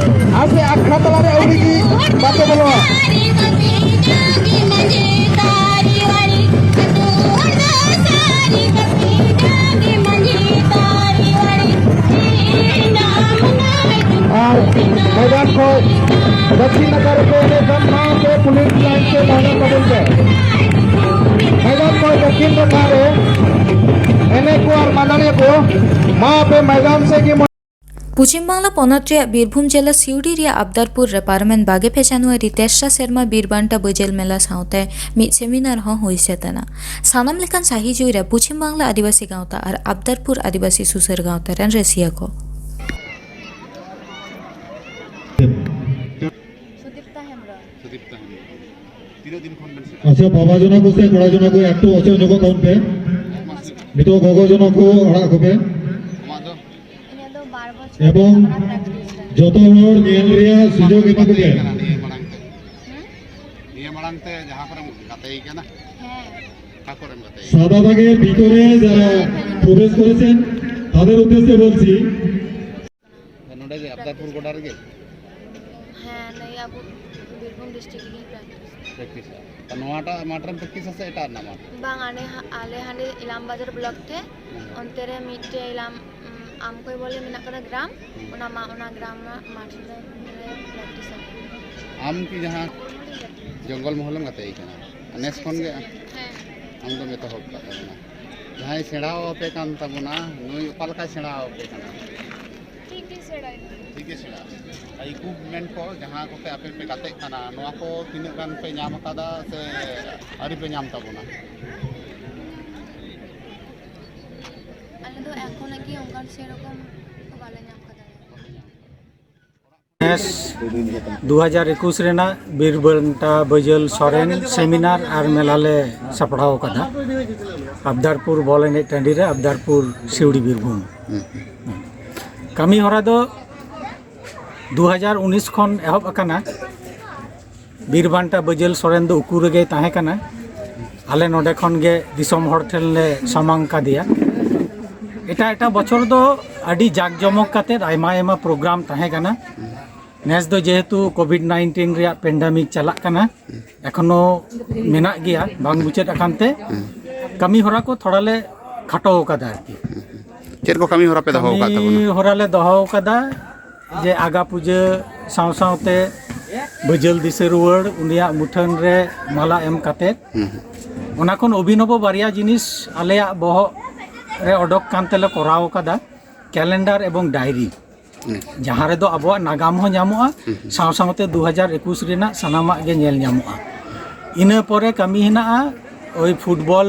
ᱟᱨ ᱥᱮ ᱟᱠᱷᱲᱟ ᱛᱟᱞᱟ ᱨᱮ ᱟᱹᱣᱲᱤ ᱜᱮ ᱵᱟᱯᱮ ᱵᱚᱞᱚᱜᱼᱟ᱾ ᱟᱨ ᱢᱚᱭᱫᱟᱱ ᱠᱷᱚᱱ ᱫᱚᱠᱠᱷᱤᱱ ᱱᱟᱠᱷᱟ ᱨᱮᱠᱚ ᱮᱱᱮᱡ ᱠᱟᱱ, ᱢᱟ ᱯᱮ ᱯᱩᱞᱤᱥ ᱞᱟᱭᱤᱱ ᱛᱮ ᱛᱟᱦᱮᱸ ᱛᱟᱵᱚᱱ ᱯᱮ᱾ ᱢᱚᱭᱫᱟᱱ ᱠᱷᱚᱱ ᱫᱚᱠᱠᱷᱤᱱ ᱱᱟᱠᱷᱟ ᱨᱮ ᱮᱱᱮᱡ ᱠᱚ ᱟᱨ ᱢᱟᱸᱫᱟᱱᱤᱭᱟᱹ ᱠᱚ, ᱢᱟ ᱯᱮ ᱢᱚᱭᱫᱟᱱ ᱥᱮᱫ ᱜᱮ᱾ ᱯᱚᱪᱷᱤᱢ ᱵᱟᱝᱞᱟ ᱯᱚᱱᱚᱛ ᱨᱮᱭᱟᱜ ᱵᱤᱨᱵᱷᱩᱢ ᱡᱮᱞᱟ ᱥᱤᱣᱲᱤ ᱨᱮᱭᱟᱜ ᱟᱵᱫᱟᱨᱯᱩᱨ ᱨᱮ ᱯᱟᱨᱚᱢᱮᱱ ᱵᱟᱜᱮ ᱯᱮ ᱡᱟᱱᱩᱣᱟᱨᱤ ᱛᱮᱥᱨᱟ ᱥᱮᱨᱢᱟ ᱵᱤᱨ ᱵᱟᱱᱴᱟ ᱵᱟᱹᱡᱟᱹᱞ ᱢᱮᱞᱟ ᱥᱟᱶᱛᱮ ᱢᱤᱫ ᱥᱮᱢᱤᱱᱟᱨ ᱦᱚᱸ ᱦᱩᱭ ᱥᱟᱹᱛ ᱮᱱᱟ᱾ ᱥᱟᱱᱟᱢ ᱞᱮᱠᱟᱱ ᱥᱟᱹᱦᱤ ᱡᱩᱭ ᱨᱮ ᱯᱚᱪᱷᱤᱢ ᱵᱟᱝᱞᱟ ᱟᱹᱫᱤᱵᱟᱹᱥᱤ ᱜᱟᱶᱛᱟ ᱟᱨ ᱟᱵᱫᱟᱨᱯᱩᱨ ᱟᱹᱫᱤᱵᱟᱹᱥᱤ ᱥᱩᱥᱟᱹᱨ ᱜᱟᱶᱛᱟ ᱨᱮᱱ ᱨᱟᱹᱥᱤᱭᱟᱹ ᱠᱚ᱾ ᱥᱩᱫᱤᱯᱛᱟ ᱦᱮᱢᱵᱨᱚᱢ᱾ ᱥᱩᱫᱤᱯᱛᱟ ᱦᱮᱢᱵᱨᱚᱢ᱾ ᱛᱤᱱᱟᱹᱜ ᱫᱤᱱ ᱠᱷᱚᱱ ᱵᱮᱱ ᱥᱮᱬᱟ? ᱟᱪᱪᱷᱟ, ᱵᱟᱵᱟ ᱡᱚᱱᱟ ᱠᱚ ᱥᱮ ᱠᱚᱲᱟ ᱡᱚᱱᱟ ᱠᱚ ᱮᱠᱴᱩ ᱚᱪᱚᱜ ᱧᱚᱜᱚᱜ ᱛᱟᱵᱚᱱ ᱯᱮ᱾ ᱱᱤᱛᱚᱜ ᱜᱚᱜᱚ ᱡᱚᱱᱟ ᱠᱚ ᱟᱲᱟᱜ ᱠᱚᱯᱮ᱾ ᱟᱢᱟᱜ ᱫᱚ? ᱤᱧᱟᱹᱜ ᱫᱚ ᱵᱟᱨ ᱵᱚᱪᱷᱚᱨ ᱮᱵᱚᱝ ᱦᱩᱭᱩᱜ ᱠᱟᱱᱟ practice ᱨᱮ᱾ ᱡᱚᱛᱚ ᱦᱚᱲ ᱧᱮᱞ ᱨᱮᱭᱟᱜ ᱥᱩᱡᱳᱜᱽ ᱮᱢᱟ ᱠᱚᱯᱮ᱾ ᱱᱤᱭᱟᱹ ᱢᱟᱲᱟᱝ ᱛᱮ? ᱦᱩᱸ? ᱱᱤᱭᱟᱹ ᱢᱟᱲᱟᱝ ᱛᱮ ᱡᱟᱦᱟᱸ ᱠᱚᱨᱮᱢ ᱜᱟᱛᱮᱭ ᱠᱟᱱᱟ? ᱦᱮᱸ᱾ ᱚᱠᱟ ᱠᱚᱨᱮᱢ ᱜᱟᱛᱮᱭ ᱠᱟᱱᱟ? সাদা দাগের ভিতরে যারা প্রবেশ করেছেন, তাদের উদ্দেশ্যে বলছি। ᱱᱚᱰᱮ ᱜᱮ ᱟᱵᱫᱟᱨᱯᱩᱨ ᱜᱚᱰᱟ ᱨᱮᱜᱮ? ᱦᱮᱸ, ᱱᱤᱭᱟᱹ ᱟᱵᱚ ᱵᱤᱨᱵᱷᱩᱢ district ᱨᱮᱜᱮᱧ practice᱾ Practice ᱟ᱾ ᱛᱚ, ᱱᱚᱣᱟᱴᱟᱜ ᱢᱟᱴᱷ ᱨᱮᱢ practice ᱟ ᱥᱮ ᱮᱴᱟᱜ ᱨᱮᱱᱟᱜ ᱢᱟᱴᱷ? ᱵᱟᱝ, ᱟᱞᱮ ᱦᱟ-, ᱟᱞᱮ ᱦᱟᱸᱰᱮ ᱤᱞᱟᱢ ᱵᱟᱡᱟᱨ block ᱴᱷᱮᱡ, ᱦᱮᱸ᱾ ᱚᱱᱛᱮ ᱨᱮ ᱢᱤᱫᱴᱮᱡ ᱤᱞᱟᱢ, ᱩᱢ, ᱟᱢᱠᱚᱭ ᱵᱚᱞᱮ ᱢᱮᱱᱟᱜ ᱠᱟᱫᱟ ᱜᱨᱟᱢ, ᱦᱮᱸ᱾ ᱚᱱᱟ ᱢᱟ-, ᱚᱱᱟ ᱜᱨᱟᱢ ᱨᱮᱱᱟᱜ ᱢᱟᱴᱷ ᱨᱮ, ᱨᱮ practice ᱟᱞᱮ᱾ ᱟᱢ ᱠᱤ ᱡᱟᱦᱟᱸ ᱡᱚᱝᱜᱚᱞ ᱢᱚᱦᱚᱞᱮᱢ ᱜᱟᱛᱮᱭ ᱠᱟᱱᱟ? ᱱᱮᱥ ᱠᱷᱚᱱ ᱜᱮ? ᱦᱮᱸ, ᱟᱢ ᱫᱚᱢ ᱮᱛᱚᱦᱚᱵ ᱠᱟᱜ ᱛᱟᱵᱚᱱᱟ᱾ ᱡᱟᱦᱟᱸᱭ ᱥᱮᱬᱟ ᱟᱯᱮ ᱠᱟᱱ ᱛᱟᱵᱚᱱᱟ, ᱱᱩᱭ ᱚᱠᱟ ᱞᱮᱠᱟᱭ ᱥᱮᱬᱟ ᱟᱯᱮ ᱠᱟᱱᱟ? ᱴᱷᱤᱠ ᱜᱮ ᱥᱮᱬᱟᱭ ᱫᱟ᱾ ᱴᱷᱤᱠ ᱜᱮ ᱥᱮᱬᱟ᱾ ᱟᱨ ᱤᱠᱩᱭᱤᱯᱢᱮᱱᱴ ᱠᱚ ᱡᱟᱦᱟᱸ ᱠᱚᱛᱮ ᱟᱯᱮ ᱯᱮ ᱜᱟᱛᱮᱜ ᱠᱟᱱᱟ, ᱱᱚᱣᱟ ᱠᱚ ᱛᱤᱱᱟᱹᱜ ᱜᱟᱱ ᱯᱮ ᱧᱟᱢ ᱟᱠᱟᱫᱟ ᱥᱮ ᱟᱹᱣᱨᱤ ᱯᱮ ᱧᱟᱢ ᱛᱟᱵᱚᱱᱟ? ᱟᱞᱮ ᱫᱚ ᱮᱠᱷᱚᱱ ᱟᱜᱮ ᱚᱱᱠᱟᱱ ᱥᱮᱨᱚᱠᱚᱢ ᱫᱚ ᱵᱟᱞᱮ ᱧᱟᱢ ᱠᱟᱫᱟ᱾ ᱱᱮᱥ ᱫᱩ ᱦᱟᱡᱟᱨ ᱮᱠᱩᱥ ᱨᱮᱱᱟᱜ ᱵᱤᱨ ᱵᱟᱱᱴᱟ ᱵᱟᱹᱡᱟᱹᱞ ᱥᱚᱨᱮᱱ ᱥᱮᱢᱤᱱᱟᱨ ᱟᱨ ᱢᱮᱞᱟ ᱞᱮ ᱥᱟᱯᱲᱟᱣ ᱟᱠᱟᱫᱟ ᱟᱵᱫᱟᱨᱯᱩᱨ ᱵᱚᱞ ᱮᱱᱮᱡ ᱴᱟᱺᱰᱤ ᱨᱮ, ᱟᱵᱫᱟᱨᱯᱩᱨ, ᱥᱤᱣᱲᱤ, ᱵᱤᱨᱵᱷᱩᱢ᱾ ᱠᱟᱹᱢᱤ ᱦᱚᱨᱟ ᱫᱚ ᱫᱩ ᱦᱟᱡᱟᱨ ᱩᱱᱤᱥ ᱠᱷᱚᱱ ᱮᱦᱚᱵ ᱟᱠᱟᱱᱟ᱾ ᱵᱤᱨ ᱵᱟᱱᱴᱟ ᱵᱟᱹᱡᱟᱹᱞ ᱥᱚᱨᱮᱱ ᱫᱚ ᱩᱠᱩ ᱨᱮᱜᱮᱭ ᱛᱟᱦᱮᱸ ᱠᱟᱱᱟ᱾ ᱟᱞᱮ ᱱᱚᱰᱮ ᱠᱷᱚᱱ ᱜᱮ ᱫᱤᱥᱚᱢ ᱦᱚᱲ ᱴᱷᱮᱱ ᱞᱮ ᱥᱟᱢᱟᱝ ᱠᱟᱫᱮᱭᱟ᱾ ᱮᱴᱟᱜ ᱮᱴᱟᱜ ᱵᱚᱪᱷᱚᱨ ᱫᱚ ᱟᱹᱰᱤ ᱡᱟᱠ ᱡᱚᱢᱚᱠ ᱠᱟᱛᱮᱫ ᱟᱭᱢᱟ ᱟᱭᱢᱟ ᱯᱨᱳᱜᱨᱟᱢ ᱛᱟᱦᱮᱸ ᱠᱟᱱᱟ᱾ ᱱᱮᱥ ᱫᱚ ᱡᱮᱦᱮᱛᱩ ᱠᱳᱵᱷᱤᱰ ᱱᱟᱭᱤᱱᱴᱤᱱ ᱨᱮᱭᱟᱜ ᱯᱮᱱᱰᱟᱢᱤᱠ ᱪᱟᱞᱟᱜ ᱠᱟᱱᱟ, ᱮᱠᱷᱚᱱᱳ ᱢᱮᱱᱟᱜ ᱜᱮᱭᱟ, ᱵᱟᱝ ᱢᱩᱪᱟᱹᱫ ᱟᱠᱟᱱ ᱛᱮ ᱠᱟᱹᱢᱤ ᱦᱚᱨᱟ ᱠᱚ ᱛᱷᱚᱲᱟ ᱞᱮ ᱠᱷᱟᱴᱚ ᱟᱠᱟᱫᱟ ᱟᱨᱠᱤ᱾ ᱪᱮᱫ ᱠᱚ ᱠᱟᱹᱢᱤ ᱦᱚᱨᱟ ᱯᱮ ᱫᱚᱦᱚ ᱟᱠᱟᱫ ᱛᱟᱵᱚᱱᱟ? ᱠᱟᱹᱢᱤ ᱦᱚᱨᱟ ᱞᱮ ᱫᱚᱦᱚ ᱟᱠᱟᱫᱟ ᱡᱮ ᱟᱜᱟ ᱯᱩᱡᱟᱹ ᱥᱟᱶ ᱥᱟᱶᱛᱮ ᱵᱟᱹᱡᱟᱹᱞ ᱫᱤᱥᱟᱹ ᱨᱩᱣᱟᱹᱲ, ᱩᱱᱤᱭᱟᱜ ᱢᱩᱴᱷᱟᱹᱱ ᱨᱮ ᱢᱟᱞᱟ ᱮᱢ ᱠᱟᱛᱮᱫ᱾ ᱦᱩᱸ, ᱦᱩᱸ᱾ ᱚᱱᱟ ᱠᱷᱚᱱ ᱚᱵᱷᱤᱱᱚᱵᱚ ᱵᱟᱨᱭᱟ ᱡᱤᱱᱤᱥ ᱟᱞᱮᱭᱟᱜ ᱵᱚᱦᱚᱜ ᱨᱮ ᱚᱰᱚᱠ ᱠᱟᱱ ᱛᱮᱞᱮ ᱠᱚᱨᱟᱣ ᱟᱠᱟᱫᱟ, ᱠᱮᱞᱮᱱᱰᱟᱨ ᱮᱵᱚᱝ ᱰᱟᱭᱨᱤ᱾ ᱦᱩᱸ᱾ ᱡᱟᱦᱟᱸ ᱨᱮᱫᱚ ᱟᱵᱚᱣᱟᱜ ᱱᱟᱜᱟᱢ ᱦᱚᱸ ᱧᱟᱢᱚᱜᱼᱟ, ᱦᱩᱸ, ᱦᱩᱸ᱾ ᱥᱟᱶ ᱥᱟᱶᱛᱮ ᱫᱩ ᱦᱟᱡᱟᱨ ᱮᱠᱩᱥ ᱨᱮᱱᱟᱜ ᱥᱟᱱᱟᱢᱟᱜ ᱜᱮ ᱧᱮᱞ ᱧᱟᱢᱚᱜᱼᱟ᱾ ᱤᱱᱟᱹ ᱯᱚᱨᱮ ᱠᱟᱹᱢᱤ ᱦᱮᱱᱟᱜᱼᱟ ᱳᱭ ᱯᱷᱩᱴᱵᱚᱞ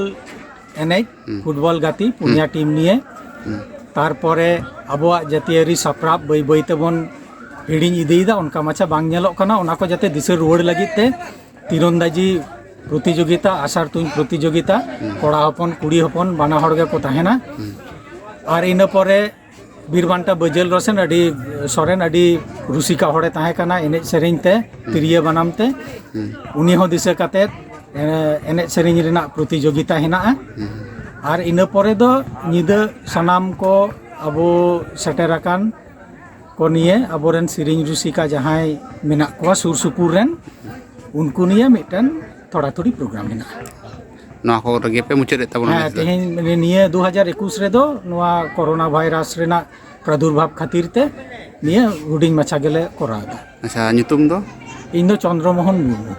ᱮᱱᱮᱡ, ᱦᱩᱸ᱾ ᱯᱷᱩᱴᱵᱚᱞ ᱜᱟᱛᱮ, ᱯᱩᱱᱭᱟ ᱦᱩᱸ᱾ ᱴᱤᱢ ᱱᱤᱭᱮ᱾ ᱦᱩᱸ᱾ ᱛᱟᱨᱯᱚᱨᱮ ᱟᱵᱚᱣᱟᱜ ᱡᱟᱹᱛᱤᱭᱟᱹᱨᱤ ᱥᱟᱯᱲᱟᱣ ᱵᱟᱹᱭ ᱵᱟᱹᱭ ᱛᱮᱵᱚᱱ ᱦᱤᱲᱤᱧ ᱤᱫᱤᱭᱮᱫᱟ, ᱚᱱᱠᱟ ᱢᱟᱪᱷᱟ ᱵᱟᱝ ᱧᱮᱞᱚᱜ ᱠᱟᱱᱟ᱾ ᱚᱱᱟ ᱠᱚ ᱡᱟᱛᱮ ᱫᱤᱥᱟᱹ ᱨᱩᱣᱟᱹᱲ ᱞᱟᱹᱜᱤᱫ ᱛᱮ ᱛᱤᱨᱚᱱᱫᱟᱡᱤ ᱯᱨᱚᱛᱤᱡᱳᱜᱤᱛᱟ, ᱟᱥᱟᱨ ᱛᱩᱧ ᱯᱨᱚᱛᱤᱡᱳᱜᱤᱛᱟ, ᱦᱩᱸ᱾ ᱠᱚᱲᱟ ᱦᱚᱯᱚᱱ, ᱠᱩᱲᱤ ᱦᱚᱯᱚᱱ, ᱵᱟᱱᱟ ᱦᱚᱲ ᱜᱮᱠᱚ ᱛᱟᱦᱮᱱᱟ᱾ ᱦᱩᱸ᱾ ᱟᱨ ᱤᱱᱟᱹ ᱯᱚᱨᱮ ᱵᱤᱨ ᱵᱟᱱᱴᱟ ᱵᱟᱹᱡᱟᱹᱞ ᱨᱚᱥᱮᱱ ᱟᱹᱰᱤ, ᱥᱚᱨᱮᱱ ᱟᱹᱰᱤ ᱨᱩᱥᱤᱠᱟ ᱦᱚᱲᱮ ᱛᱟᱦᱮᱸ ᱠᱟᱱᱟ, ᱮᱱᱮᱡ ᱥᱮᱨᱮᱧ ᱛᱮ, ᱦᱩᱸ᱾ ᱛᱤᱨᱭᱳ ᱵᱟᱱᱟᱢ ᱛᱮ᱾ ᱦᱩᱸ᱾ ᱩᱱᱤ ᱦᱚᱸ ᱫᱤᱥᱟᱹ ᱠᱟᱛᱮᱫ, ᱮ, ᱮᱱᱮᱡ ᱥᱮᱨᱮᱧ ᱨᱮᱱᱟᱜ ᱯᱨᱚᱛᱤᱡᱳᱜᱤᱛᱟ ᱦᱮᱱᱟᱜᱼᱟ᱾ ᱦᱩᱸ᱾ ᱟᱨ ᱤᱱᱟᱹ ᱯᱚᱨᱮ ᱫᱚ ᱧᱤᱫᱟᱹ ᱥᱟᱱᱟᱢ ᱠᱚ ᱟᱵᱚ ᱥᱮᱴᱮᱨ ᱟᱠᱟᱱ ᱠᱚ ᱱᱤᱭᱮ ᱟᱵᱚᱨᱮᱱ ᱥᱮᱨᱮᱧ ᱨᱩᱥᱤᱠᱟ ᱡᱟᱦᱟᱸᱭ ᱢᱮᱱᱟᱜ ᱠᱚᱣᱟ ᱥᱩᱨ ᱥᱩᱯᱩᱨ ᱨᱮᱱ, ᱩᱱᱠᱩ ᱱᱤᱭᱮ ᱢᱤᱫᱴᱮᱱ ᱛᱷᱚᱲᱟ ᱛᱷᱩᱲᱤ ᱯᱨᱳᱜᱨᱟᱢ ᱢᱮᱱᱟᱜᱼᱟ᱾ ᱱᱚᱣᱟ ᱠᱚ ᱨᱮᱜᱮ ᱯᱮ ᱢᱩᱪᱟᱹᱫ ᱮᱫ ᱛᱟᱵᱚᱱᱟ ᱦᱮᱸ, ᱱᱮᱥ ᱫᱚ? ᱛᱮᱦᱮᱧ ᱱᱤᱭᱟᱹ ᱫᱩ ᱦᱟᱡᱟᱨ ᱮᱠᱩᱥ ᱨᱮᱫᱚ ᱱᱚᱣᱟ ᱠᱳᱨᱳᱱᱟ ᱵᱷᱟᱭᱨᱟᱥ ᱨᱮᱱᱟᱜ ᱯᱨᱟᱫᱩᱨᱵᱷᱟᱵᱽ ᱠᱷᱟᱹᱛᱤᱨ ᱛᱮ ᱱᱤᱭᱟᱹ ᱦᱩᱰᱤᱧ ᱢᱟᱪᱷᱟ ᱜᱮᱞᱮ ᱠᱚᱨᱟᱣ ᱮᱫᱟ᱾ ᱟᱪᱪᱷᱟ, ᱧᱩᱛᱩᱢ ᱫᱚ? ᱤᱧ ᱫᱚ ᱪᱚᱱᱫᱨᱚ ᱢᱳᱦᱚᱱ ᱢᱩᱨᱢᱩ᱾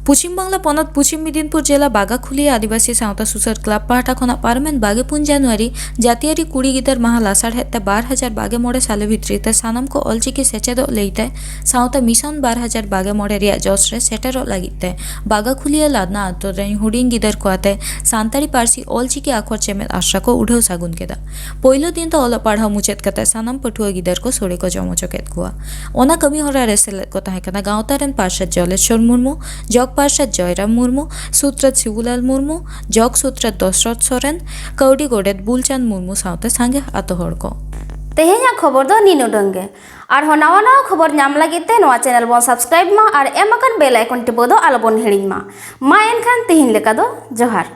ᱯᱚᱪᱷᱤᱢ ᱵᱟᱝᱞᱟ ᱯᱚᱱᱚᱛ ᱯᱚᱪᱷᱤᱢ ᱢᱮᱫᱤᱱᱯᱩᱨ ᱡᱮᱞᱟ ᱵᱟᱜᱟᱠᱷᱩᱞᱤᱭᱟ ᱟᱹᱫᱤᱵᱟᱹᱥᱤ ᱥᱟᱶᱛᱟ ᱥᱩᱥᱟᱹᱨ ᱠᱞᱟᱵᱽ ᱯᱟᱦᱴᱟ ᱠᱷᱚᱱᱟᱜ ᱯᱟᱨᱚᱢᱮᱱ ᱵᱟᱜᱮ ᱯᱩᱱ ᱡᱟᱱᱩᱣᱟᱨᱤ ᱡᱟᱹᱛᱤᱭᱟᱹᱨᱤ ᱠᱩᱲᱤ ᱜᱤᱫᱟᱹᱨ ᱢᱟᱦᱟ ᱞᱟᱥᱟᱲᱦᱮᱫ ᱛᱮ ᱵᱟᱨ ᱦᱟᱡᱟᱨ ᱵᱟᱜᱮ ᱢᱚᱬᱮ ᱥᱟᱞᱮ ᱵᱷᱤᱛᱨᱤ ᱛᱮ ᱥᱟᱱᱟᱢ ᱠᱚ ᱚᱞᱪᱤᱠᱤ ᱥᱮᱪᱮᱫᱚᱜ ᱞᱟᱹᱭᱛᱮ ᱥᱟᱶᱛᱟ ᱢᱤᱥᱚᱱ ᱵᱟᱨ ᱦᱟᱡᱟᱨ ᱵᱟᱜᱮ ᱢᱚᱬᱮ ᱨᱮᱭᱟᱜ ᱡᱚᱥ ᱨᱮ ᱥᱮᱴᱮᱨᱚᱜ ᱞᱟᱹᱜᱤᱫ ᱛᱮ ᱵᱟᱜᱟᱠᱷᱩᱞᱤᱭᱟ ᱞᱟᱫᱱᱟ ᱟᱛᱳ ᱨᱮᱱ ᱦᱩᱰᱤᱧ ᱜᱤᱫᱟᱹᱨ ᱠᱚ ᱟᱛᱮ ᱥᱟᱱᱛᱟᱲᱤ ᱯᱟᱹᱨᱥᱤ ᱚᱞᱪᱤᱠᱤ ᱟᱠᱷᱚᱨ ᱪᱮᱢᱮᱫ ᱟᱥᱲᱟ ᱠᱚ ᱩᱰᱷᱟᱹᱣ ᱥᱟᱹᱜᱩᱱ ᱠᱮᱫᱟ᱾ ᱯᱳᱭᱞᱳ ᱫᱤᱱ ᱫᱚ ᱚᱞᱚᱜ ᱯᱟᱲᱦᱟᱣ ᱢᱩᱪᱟᱹᱫ ᱠᱟᱛᱮ ᱥᱟᱱᱟᱢ ᱯᱟᱹᱴᱷᱩᱣᱟᱹ ᱜᱤᱫᱟᱹᱨ ᱠᱚ ᱥᱳᱲᱮ ᱠᱚ ᱡᱚᱢ ᱦᱚᱪᱚ ᱠᱮᱫ ᱠᱚᱣᱟ᱾ ᱚᱱᱟ ᱠᱟᱹᱢᱤ ᱦᱚᱨᱟ ᱨᱮ ᱥᱮᱞᱮᱫ ᱠᱚ ᱛᱟᱦᱮᱸ ᱠᱟᱱᱟ ᱜᱟᱶᱛᱟ ᱨᱮᱱ ᱯᱟᱨᱥᱮᱛ ᱡᱚᱞᱮᱥᱣᱚᱨ ᱢᱩᱨᱢᱩ, ᱡᱚᱜᱽ ᱯᱟᱨᱥᱮᱛ ᱡᱚᱭᱨᱟᱢ ᱢᱩᱨᱢᱩ, ᱥᱩᱛᱨᱮᱛ ᱥᱤᱵᱩᱞᱟᱞ ᱢᱩᱨᱢᱩ, ᱡᱚᱜᱽ ᱥᱩᱛᱨᱮᱛ ᱫᱚᱥᱨᱚᱛ ᱥᱚᱨᱮᱱ, ᱠᱟᱹᱣᱰᱤ ᱜᱚᱰᱮᱛ ᱵᱩᱞᱪᱟᱸᱫᱽ ᱢᱩᱨᱢᱩ ᱥᱟᱶᱛᱮ ᱥᱟᱸᱜᱮ ᱟᱛᱳ ᱦᱚᱲ ᱠᱚ᱾ ᱛᱮᱦᱮᱧᱟᱜ ᱠᱷᱚᱵᱚᱨ ᱫᱚ ᱱᱤᱱ ᱩᱰᱟᱹᱝ ᱜᱮ᱾ ᱟᱨᱦᱚᱸ ᱱᱟᱣᱟ ᱱᱟᱣᱟ ᱠᱷᱚᱵᱚᱨ ᱧᱟᱢ ᱞᱟᱹᱜᱤᱫ ᱛᱮ ᱱᱚᱣᱟ ᱪᱮᱱᱮᱞ ᱵᱚᱱ ᱥᱟᱵᱥᱠᱨᱟᱭᱤᱵ ᱢᱟ ᱟᱨ ᱮᱢ ᱟᱠᱟᱱ ᱵᱮᱞ ᱟᱭᱠᱚᱱ ᱴᱤᱯᱟᱹᱣ ᱫᱚ ᱟᱞᱚᱵᱚᱱ ᱦᱤᱲᱤᱧ ᱢᱟ᱾ ᱢᱟ ᱮᱱᱠᱷᱟᱱ ᱛᱤᱦᱤᱧ ᱞᱮᱠᱟ ᱫᱚ ᱡᱚᱦᱟᱨ᱾